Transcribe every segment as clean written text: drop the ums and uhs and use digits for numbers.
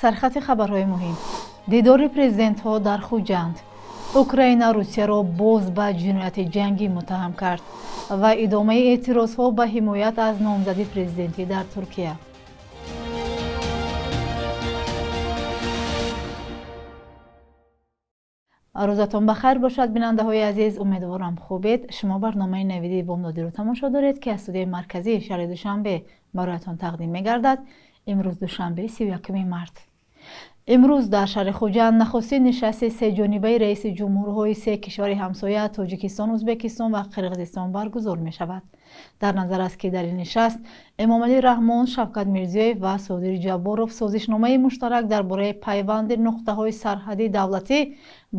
Сархати хабарҳои муҳим. Дидори президентҳо дар Хуҷанд. Украина Русияро боз ба ҷинояти ҷангӣ муттаҳам кард ва идомаи эътирозҳо ба ҳимоят аз номзади президентӣ дар Туркия. Рӯзатон ба хайр бошад, бинандаҳои азиз. Умедворам хубед. Шумо барномаи навиди бомдодиро тамошо доред, ки аз студияи марказии шаҳри Душанбе бароятон тақдим мегардад. Имрӯз душанбе, 31 март. Имрӯз дар шаҳри Хуҷанд нахустин нишасти сеҷонибаи раиси ҷумҳурҳои се кишвари ҳамсоя Тоҷикистон, Ӯзбекистон ва Қирғизистон баргузор мешавад. Дар назар аст, ки дар ин нишаст Эмомалӣ Раҳмон, Шавкат Мирзиёев ва Содир Ҷабборов созишномаи муштарак дар бораи пайванди нуқтаҳои сарҳадии давлатӣ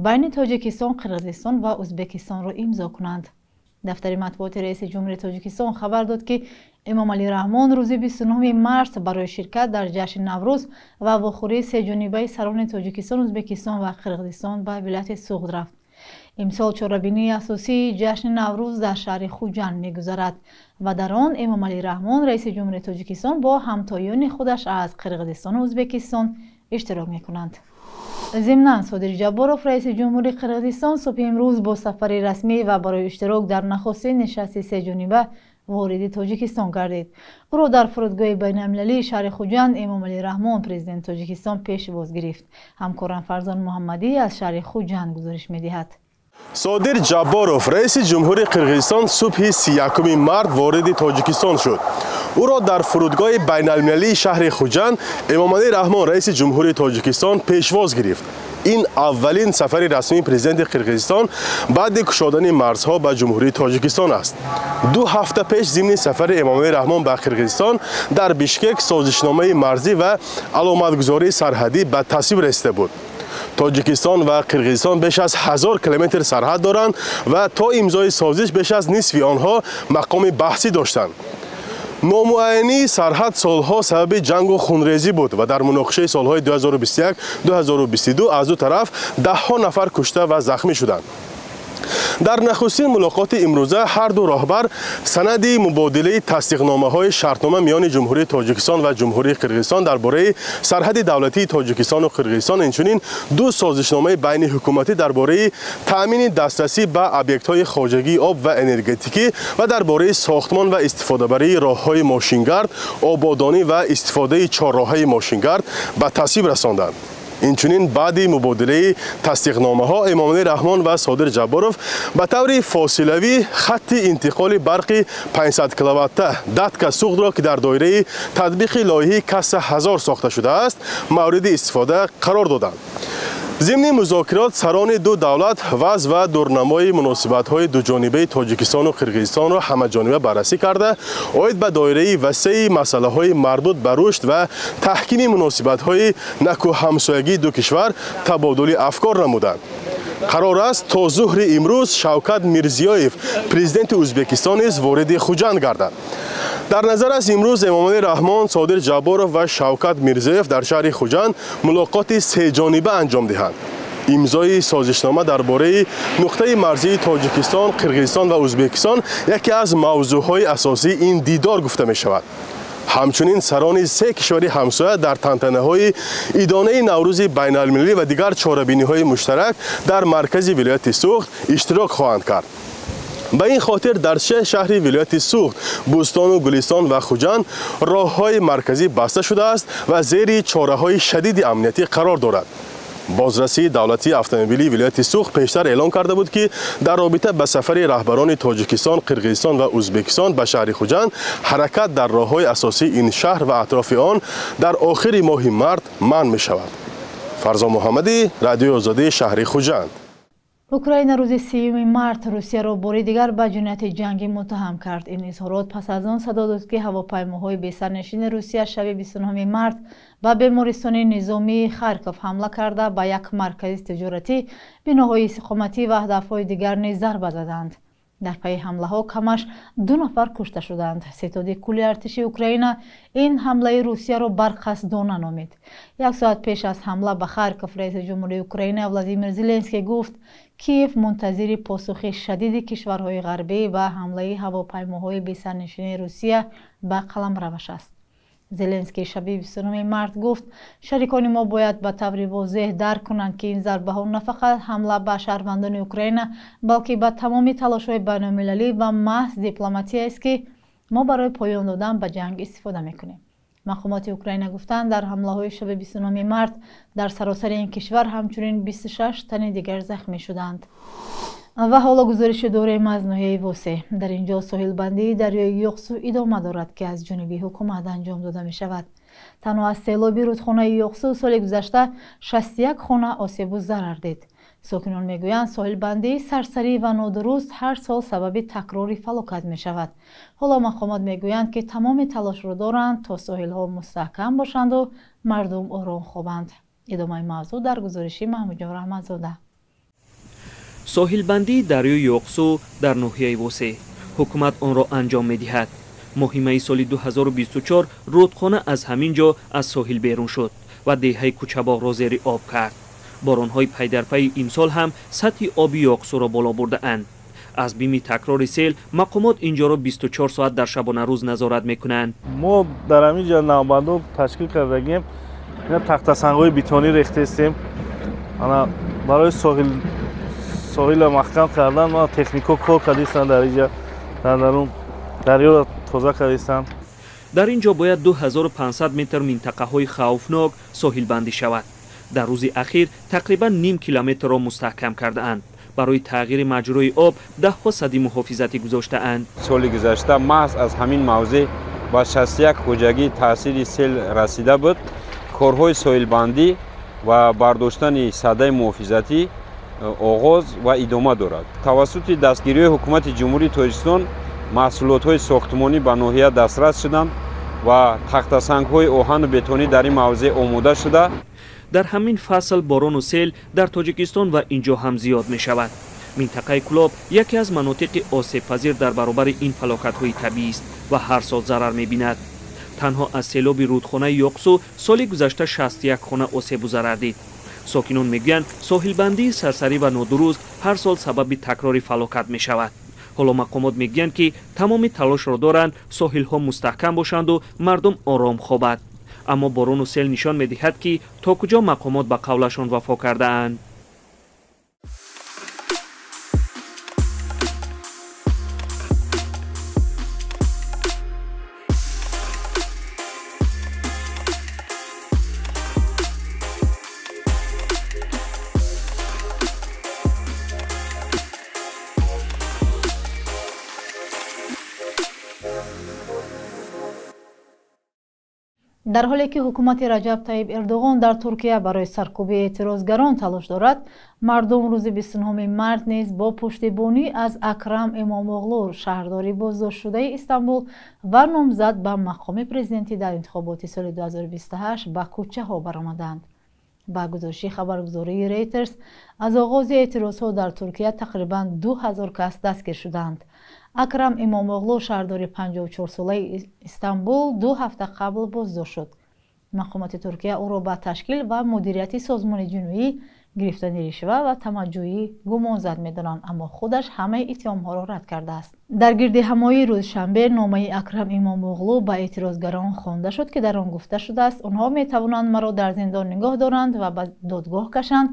байни Тоҷикистон, Қирғизистон ва Ӯзбекистонро имзо кунанд. Дафтари матбуоти раиси ҷумҳури Тоҷикистон хабар дод, ки Эмомалӣ Раҳмон рӯзи 29 март барои ширкат дар ҷашни Наврӯз ва вохӯрии сеҷонибаи сарони Тоҷикистон, Ӯзбекистон ва Қирғизистон ба вилояти Суғд рафт. Имсол чорабинии асосии ҷашни Наврӯз дар шаҳри Хуҷанд мегузарад ва дар он Эмомалӣ Раҳмон, раиси ҷумҳури Тоҷикистон, бо ҳамтоёни худаш аз Қирғизистону Ӯзбекистон иштирок мекунанд. Зимнан, Содир Ҷабборов, раиси ҷумҳури Қирғизистон, субҳи имрӯз бо сафари расмӣ ва барои иштирок дар нахустин нишасти сеҷониба вориди Тоҷикистон гардид. Ӯро дар фурудгоҳи байналмилалии шаҳри Хуҷанд Эмомалӣ Раҳмон, президенти Тоҷикистон, пешвоз гирифт. Ҳамкорам Фарзон Муҳаммадӣ аз шаҳри Хуҷанд гузориш медиҳад. Содир Ҷабборов, раиси ҷумҳури Қирғизистон, субҳи 31 март вориди Тоҷикистон шуд. Ӯро дар фурудгоҳи байналмилалии шаҳри Хуҷанд Эмомалӣ Раҳмон, раиси ҷумҳури Тоҷикистон, пешвоз гирифт. Ин аввалин сафари расмии президенти Қирғизистон баъди кушодани марзҳо ба ҷумҳурии Тоҷикистон аст. 2 ҳафта пеш зимни сафари Эмомалӣ Раҳмон ба Қирғизистон дар Бишкек созишномаи марзӣ ва аломатгузории сарҳадӣ ба тасвиб расида буд. Тоҷикистон ва Қирғизистон беш аз 1000 километр сарҳад доранд ва то имзои созиш беш аз нисфи онҳо мақоми баҳсӣ доштанд. Номуайянии сарҳад солҳо сабаби ҷангу хунрезӣ буд ва дар муноқишаи солҳои 2021-2022 аз ду тараф даҳҳо нафар кушта ва захмӣ шуданд. Дар нахустин мулоқоти имрӯза ҳар ду роҳбар санади мубодилаи тасдиқномаҳои шартнома миёни Ҷумҳурии Тоҷикистон ва Ҷумҳурии Қирғизистон дар бораи сарҳади давлатии Тоҷикистону Қирғизистон, инчунин ду созишномаи байни ҳукуматӣ дар бораи таъмини дастрасӣ ба объектҳои хоҷагии об ва энергетикӣ ва дар бораи сохтмон ва истифодабарии роҳҳои мошингард, ободонӣ ва истифодаи чорроҳаи мошингард ба тасвиб расонданд. Инчунин баъди мубодилаи тасдиқномаҳо Эмомалӣ Раҳмон ва Содир Ҷабборов ба таври фосилавӣ хатти интиқоли барқи 500 киловатта Датка Суғдро, ки дар доираи татбиқи лоиҳаи Касса 1000 сохта шудааст, мавриди истифода қарор доданд. Зимни музокирот сарони ду давлат вазъ ва дурнамои муносибатҳои дуҷонибаи Тоҷикистону Қирғизистонро ҳамаҷониба баррасӣ карда, оид ба доираи васеи масъалаҳои марбут ба рушд ва таҳкими муносибатҳои накӯҳамсоягии ду кишвар табодули афкор намуданд. Қарор аст то зуҳри имрӯз Шавкат Мирзиёев, президенти Ӯзбекистон, низ вориди Хуҷанд гардад. Дар назар аст, имрӯз Эмомалӣ Раҳмон, Содир Ҷабборов ва Шавкат Мирзиёев дар шаҳри Хуҷанд мулоқоти сеҷониба анҷом диҳанд. Имзои созишнома дар бораи нуқтаи марзии Тоҷикистон, Қирғизистон ва Ӯзбекистон яке аз мавзӯъҳои асосии ин дидор гуфта мешавад. Ҳамчунин сарони се кишвари ҳамсоя дар тантанаҳои идонаи Наврӯзи байналмилалӣ ва дигар чорабиниҳои муштарак дар маркази вилояти Суғд иштирок хоҳанд кард. Ба ин хотир дар се шаҳри вилояти Суғд, Бӯстону Гулистон ва Хуҷанд роҳҳои марказӣ баста шудааст ва зери чораҳои шадиди амниятӣ қарор дорад. Бозрасии давлатии автомобилии вилояти Суғд пештар эълон карда буд, ки дар робита ба сафари раҳбарони Тоҷикистон, Қирғизистон ва Ӯзбекистон ба шаҳри Хуҷанд ҳаракат дар роҳҳои асосии ин шаҳр ва атрофи он дар охири моҳи март манъ мешавад. Фарзон Муҳаммадӣ, Радиои Озодӣ, шаҳри Хуҷанд. Украина рӯзи 30 март Русияро бори дигар ба ҷинояти ҷангӣ муттаҳам кард. Ин изҳорот пас аз он садо дод, ки ҳавопаймоҳои бесарнишини Русия шаби 29 март ба бемористони низомии Харков ҳамла карда, ба як маркази тиҷоратӣ, биноҳои истиқоматӣ ва ҳадафҳои дигар низ зарба заданд. Дар пайи ҳамлаҳо камаш 2 нафар кушта шуданд. Ситоди кулли артиши Украина ин ҳамлаи Русияро барқасдона номид. Як соат пеш аз ҳамла ба Харков раиси ҷумҳурии Украина Владимир Зеленский гуфт, Киев мунтазири посухи шадиди кишварҳои ғарбӣ ба ҳамлаи ҳавопаймоҳои бесарнишини Русия ба қаламраваш аст. Зеленский шаби 29 март гуфт, шарикони мо бояд ба таври возеҳ дарк кунанд, ки ин зарбаҳо на фақат ҳамла ба шаҳрвандони Украина, балки ба тамоми талошҳои байналмилалӣ ва маҳз дипломатияест, ки мо барои поён додан ба ҷанг истифода мекунем. Мақомоти Украина гуфтанд, дар ҳамлаҳои шаби 29 март дар саросари ин кишвар ҳамчунин 26 тани дигар захмӣ шуданд. Ва ҳоло гузориши дорем аз ноҳияи Восеъ. Дар ин ҷо соҳилбандии дарёи Ёқсу идома дорад, ки аз ҷониби ҳукумат анҷом дода мешавад. Танҳо аз селоби рудхонаи Ёқсу соли гузашта 61 хона осебу зарар дид. Сокинон мегӯянд, соҳилбандии сарсарӣ ва нодуруст ҳар сол сабаби такрори фалокат мешавад. Ҳоло мақомот мегӯянд, ки тамоми талошро доранд, то соҳилҳо мустаҳкам бошанду мардум ором хобанд. Идомаи мавзӯъ дар гузориши Маҳмудҷон Раҳматзода. Соҳилбандии дарёи Ёқсу дар ноҳияи Восеъ. Ҳукумат онро анҷом медиҳад. Моҳи майи соли 2024 рудхона аз ҳамин ҷо аз соҳил берун шуд ва деҳаи Кӯчабоғро зери об кард. Боронҳои пайдарпайи имсол ҳам сатҳи оби Ёқсуро боло бурдаанд. Аз бими такрори сел мақомот инҷоро 24 соат дар шабонарӯз назорат мекунанд. Мо дар ҳамин ҷо навбандо ташкил кардагем, тахтасангҳои бетонӣ рехтаистем. Барои соҳила маҳкам кардан ма технико кор кардистанд, дар инҷа дар дарун дарёро тоза кардистанд. Дар ин ҷо бояд 2500 метр минтақаҳои хавфнок соҳилбандӣ шавад. Дар рӯзи ахир тақрибан ним километрро мустаҳкам кардаанд. Барои тағйири маҷрои об даҳҳо сади муҳофизатӣ гузоштаанд. Соли гузашта маҳз аз ҳамин мавзеъ ба 61 хоҷагӣ таъсири сел расида буд. Корҳои соҳилбандӣ ва бардоштани садаи муҳофизатӣ оғоз ва идома дорад. Тавассути дастгириҳои ҳукумати Ҷумҳурии Тоҷикистон маҳсулотҳои сохтмонӣ ба ноҳия дастрас шуданд ва тахтасангҳои оҳану бетонӣ дар ин мавзеъ омода шуда. Дар ҳамин фасл борону сел дар Тоҷикистон ва инҷо ҳам зиёд мешавад. Минтақаи Кӯлоб яке аз манотиқи осебпазир дар баробари ин фалокатҳои табиист ва ҳар сол зарар мебинад. Танҳо аз селоби рудхонаи Ёқсу соли гузашта 61 хона осебу зарар дид. Сокинон мегӯянд, соҳилбандии сарсарӣ ва нодуруст ҳар сол сабаби такрори фалокат мешавад. Ҳоло мақомот мегӯянд, ки тамоми талошро доранд соҳилҳо мустаҳкам бошанду мардум ором хобад. Аммо борону сел нишон медиҳад, ки то куҷо мақомот ба қавлашон вафо кардаанд. Дар ҳоле ки ҳукумати Раҷаб Таиб Эрдоғон дар Туркия барои саркӯби эътирозгарон талош дорад, мардум рӯзи 29 март низ бо пуштибонӣ аз Акрам Имомоғлу, шаҳрдори боздоштшудаи Истанбул ва номзад ба мақоми президентӣ дар интихоботи соли 2028 ба кӯчаҳо баромаданд. Ба гузориши хабаргузории Рейтерс, аз оғози эътирозҳо дар Туркия тақрибан 2000 кас дастгир шуданд. Акрам Имомоғлу, шаҳрдори 54-солаи Истанбул, 2 ҳафта қабл боздошт шуд. Мақомоти Туркия ӯро ба ташкил ва мудирияти созмони ҷиноӣ, гирифтани ришва ва тамаҷҷӯӣ гумонзад медонанд, аммо худаш ҳамаи иттиҳомҳоро рад кардааст. Дар гирди ҳамоии рӯзи шанбе номаи Акрам Имомоғлу ба эътирозгарон хонда шуд, ки дар он гуфта шудааст, онҳо метавонанд маро дар зиндон нигоҳ доранд ва ба додгоҳ кашанд,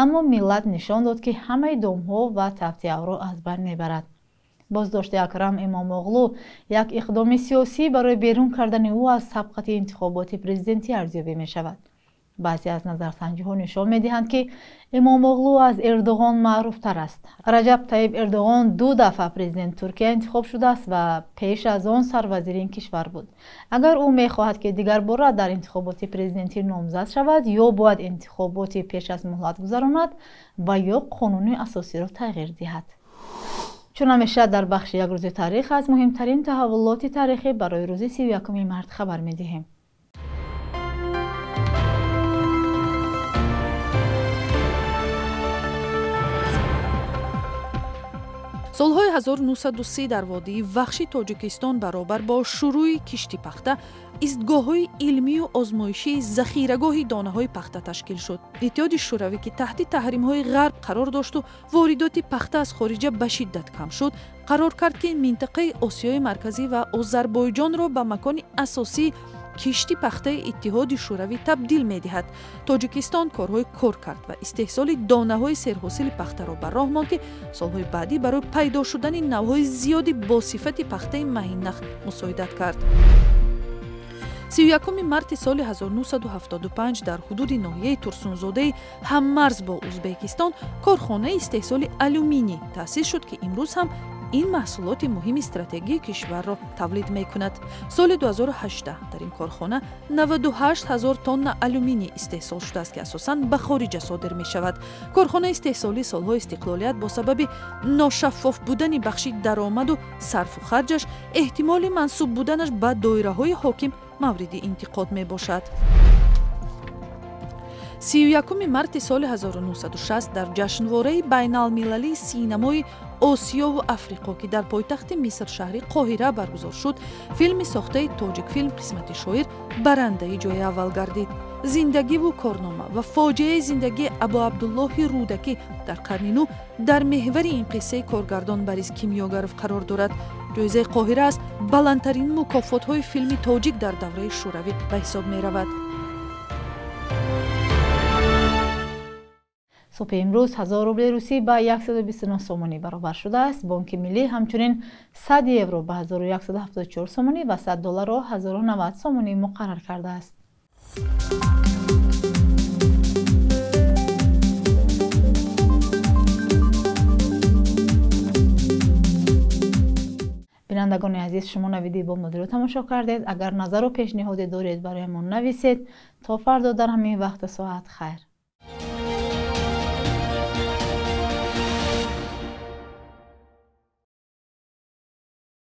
аммо миллат нишон дод, ки ҳамаи домҳо ва тавтиаҳоро аз бар мебарад. Боздошти Акрам Имомоғлу як иқдоми сиёсӣ барои берун кардани ӯ аз сабқати интихоботи президентӣ арзёбӣ мешавад. Баъзе аз назарсанҷиҳо нишон медиҳанд, ки Имомоғлу аз Эрдоғон маъруфтар аст. Раҷаб Таиб Эрдоғон 2 дафъа президенти Туркия интихоб шудааст ва пеш аз он сарвазири ин кишвар буд. Агар ӯ мехоҳад, ки дигарбора дар интихоботи президентӣ номзад шавад, ё бояд интихоботи пеш аз муҳлат гузаронад ва ё қонуни асосиро тағйир диҳад. Чун ҳамеша дар бахши як рӯзи таърих аз муҳимтарин таҳаввулоти таърихӣ барои рӯзи 31 март хабар медиҳем. Солҳои 1930 дар водии Вахши Тоҷикистон баробар бо шурӯи кишти пахта истгоҳҳои илмию озмоишии захирагоҳи донаҳои пахта ташкил шуд. Иттиҳоди Шӯравӣ, ки таҳти таҳримҳои ғарб қарор дошту воридоти пахта аз хориҷа ба шиддат кам шуд, қарор кард, ки минтақаи Осиёи Марказӣ ва Озарбойҷонро ба макони асосии кишти пахтаи Иттиҳоди Шӯравӣ табдил медиҳад. Тоҷикистон корҳои кор кард ва истеҳсоли донаҳои серҳосили пахтаро ба роҳ монд, ки солҳои баъдӣ барои пайдо шудани навъҳои зиёди босифати пахтаи маҳиннах мусоидат кард. 31 марти соли 1975 дар ҳудуди ноҳияи Турсунзодаи ҳаммарз бо Узбекистон корхонаи истеҳсоли алюминий таъсис шуд, ки имрӯз ҳам ин маҳсулоти муҳими стратегии кишварро тавлид мекунад. Соли 2018 дар ин корхона 98 ҳазор тонна алюминий истеҳсол шудааст, ки асосан ба хориҷа содир мешавад. Корхонаи истеҳсолии солҳои истиқлолият бо сабаби ношаффоф будани бахши даромаду сарфу харҷаш эҳтимоли мансуб буданаш ба доираҳои ҳоким мавриди интиқод мебошад. 31 марти соли 1960 дар ҷашнвораи байналмилалии синамои Осиёву Африқо, ки дар пойтахти Миср шаҳри Қоҳира баргузор шуд, филми сохтаи Тоҷикфилм «Қисмати шоир» барандаи ҷои аввал гардид. Зиндагиву корнома ва фоҷиаи зиндагии Абуабдуллоҳи Рӯдакӣ дар қарни нӯ дар меҳвари ин қиссаи коргардон Борис Кимёгаров қарор дорад. Ҷоизаи Қоҳира аз баландтарин мукофотҳои филми тоҷик дар давраи Шӯравӣ ба ҳисоб меравад. Субҳи имрӯз 1000 рубли русӣ ба 129 сомонӣ баробар шудааст. Бонки миллӣ ҳамчунин 100 евро ба 1174 сомонӣ ва 100 долларро 1090 сомонӣ муқаррар кардааст. Бинандагони азиз, шумо навиди бомдодиро тамошо кардед. Агар назару пешниҳоде доред, барои мо нависед. То фардо дар ҳамин вақту соат хайр.